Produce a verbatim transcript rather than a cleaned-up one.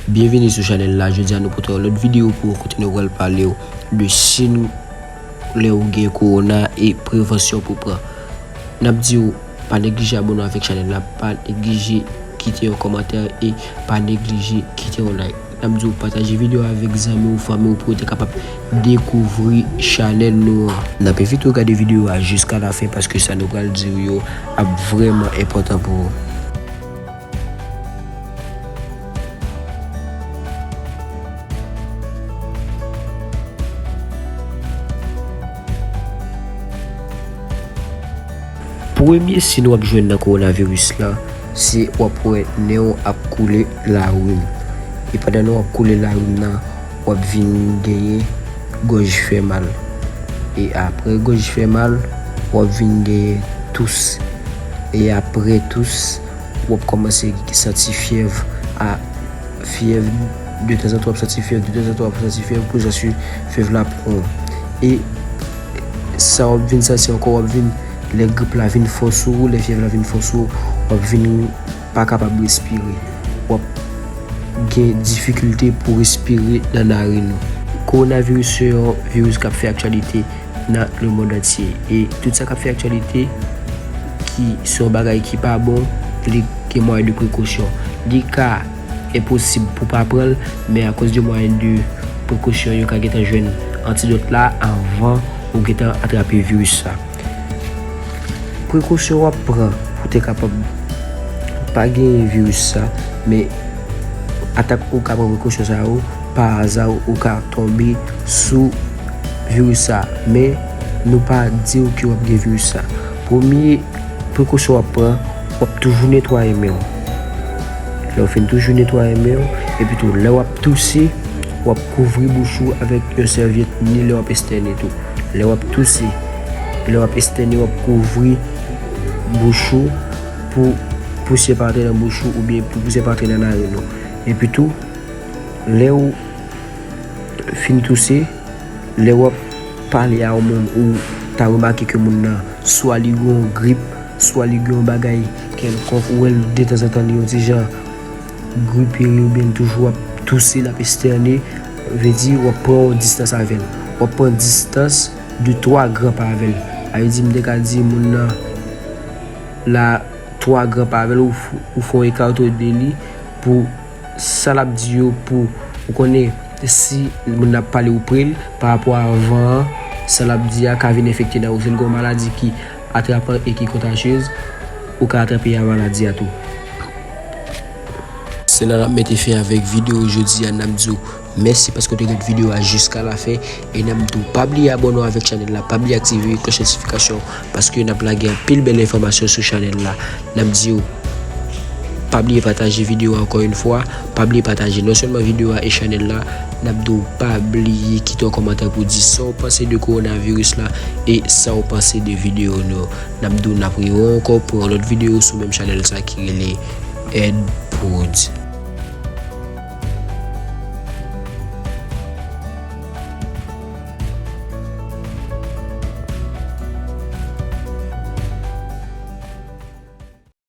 Byenvini sou chanèl la. Jodi a nou pote yon lòt videyo pou ou kote nou pral pale w de siy lè ou gen kowona e prevansyon pou pran. N ap di w pa neglije abòne w avèk chanèl la, pa neglije kite yon kòmantè e pa neglije kite yon like. N ap di w pataje videyo a avèk zanmi w, fanmi w pou yo te kapab dekouvri chanèl nou an. N ap envite w gade videyo a jiska lafen paske sa nou pral di w yo ap vrèman enpòtan pou ou. Premye siy w ap jwenn nan kowonaviris la, se w ap wè nen w ap koule larim. E pandan nen w ap koule larim nan, w ap vin genyen gòj fè mal. E apre gòj fè mal, w ap vin genyen tous. E apre tous, w ap kòmanse santi fyèv a, fyèv, detanzantan w ap santi fyèv, detanzantan w ap santi fyèv, pou sa si fyèv la pran w. E sa w ap vin santi ankò, w ap vin, lè grip la vin fò sou ou, lè fyèv la vin fò sou ou, w ap vin pa kapab respire. W ap gen difikilte pou respire nan naren ou. Kowonaviris se yon viris k ap fè aktyalite nan lemonn antye. E tout sa k ap fè aktyalite, ki se yon bagay ki pa bon, li gen mwayen de prekosyon. Li ka enposib pou pa pran l, men akoz de mwayen de prekosyon, yo ka gentan jwenn antidòt la anvan ou gentan atrape viris sa. Prekosyon w ap pran pou te kapab pa genyen viris sa, men atak ou ka pran prekosyon sa yo, pa aza ou ka tonbe sou viris sa, men nou pa di w ke w ap gen viris sa. Premye prekosyon w ap pran, w ap toujou netwaye men w. Lè w fin toujou netwaye men w, epi tou lè w ap touse, w ap kouvri bouch ou avèk yon sèvyèt, ni lè w ap estène tou. Lè w ap touse, lè w ap estène, w ap kouvri bouch ou pou pousyè pa antre nan bouch ou oubyen pou pousyè pa antre nan naren ou. Epi tou, lè w fin touse, lè w ap pale a yon moun, ou ta remake ke moun nan, swa li gen yon grip, swa li gen yon bagay kèlkonk, ou wè l detanzantan li yon ti jan gripe oubyen l toujou ap touse, l ap estène, vle di w ap pran yon distans avè l. W ap pran distans de twa gran pa avè l. Sa vle di, m te ka di moun nan la twa gran pa avè l, ou f-, ou fè yon ekarte de li pou sa l ap di yo, pou ou konnen si moun nan ap pale ou pre l, pa rapò a van an, sa l ap di a ka vin enfekte nan ou. Si l gen yon maladi ki atrapan e ki kontajyez, ou ka atrape a maladi a tou. Se la n ap mete fen avèk videyo jodi a. N ap di w mèsi paske w te gade videyo a jiska lafen. E n ap di w pa bliye abòne w avèk chanèl la, pa bliye aktive klòch notifikasyon, paske n ap lage anpil bèl enfòmasyon sou chanèl la. N ap di w pa bliye pataje videyo a ankò yon fwa, pa bliye pataje non sèlman videyo a e chanèl la. N ap di w pa bliye kite yon kòmantè pou di sa w panse de kowonaviris la e sa w panse de videyo nou. N ap di w n ap rewè ankò pou yon lòt videyo sou menm chanèl sa ki rele Ed Prod.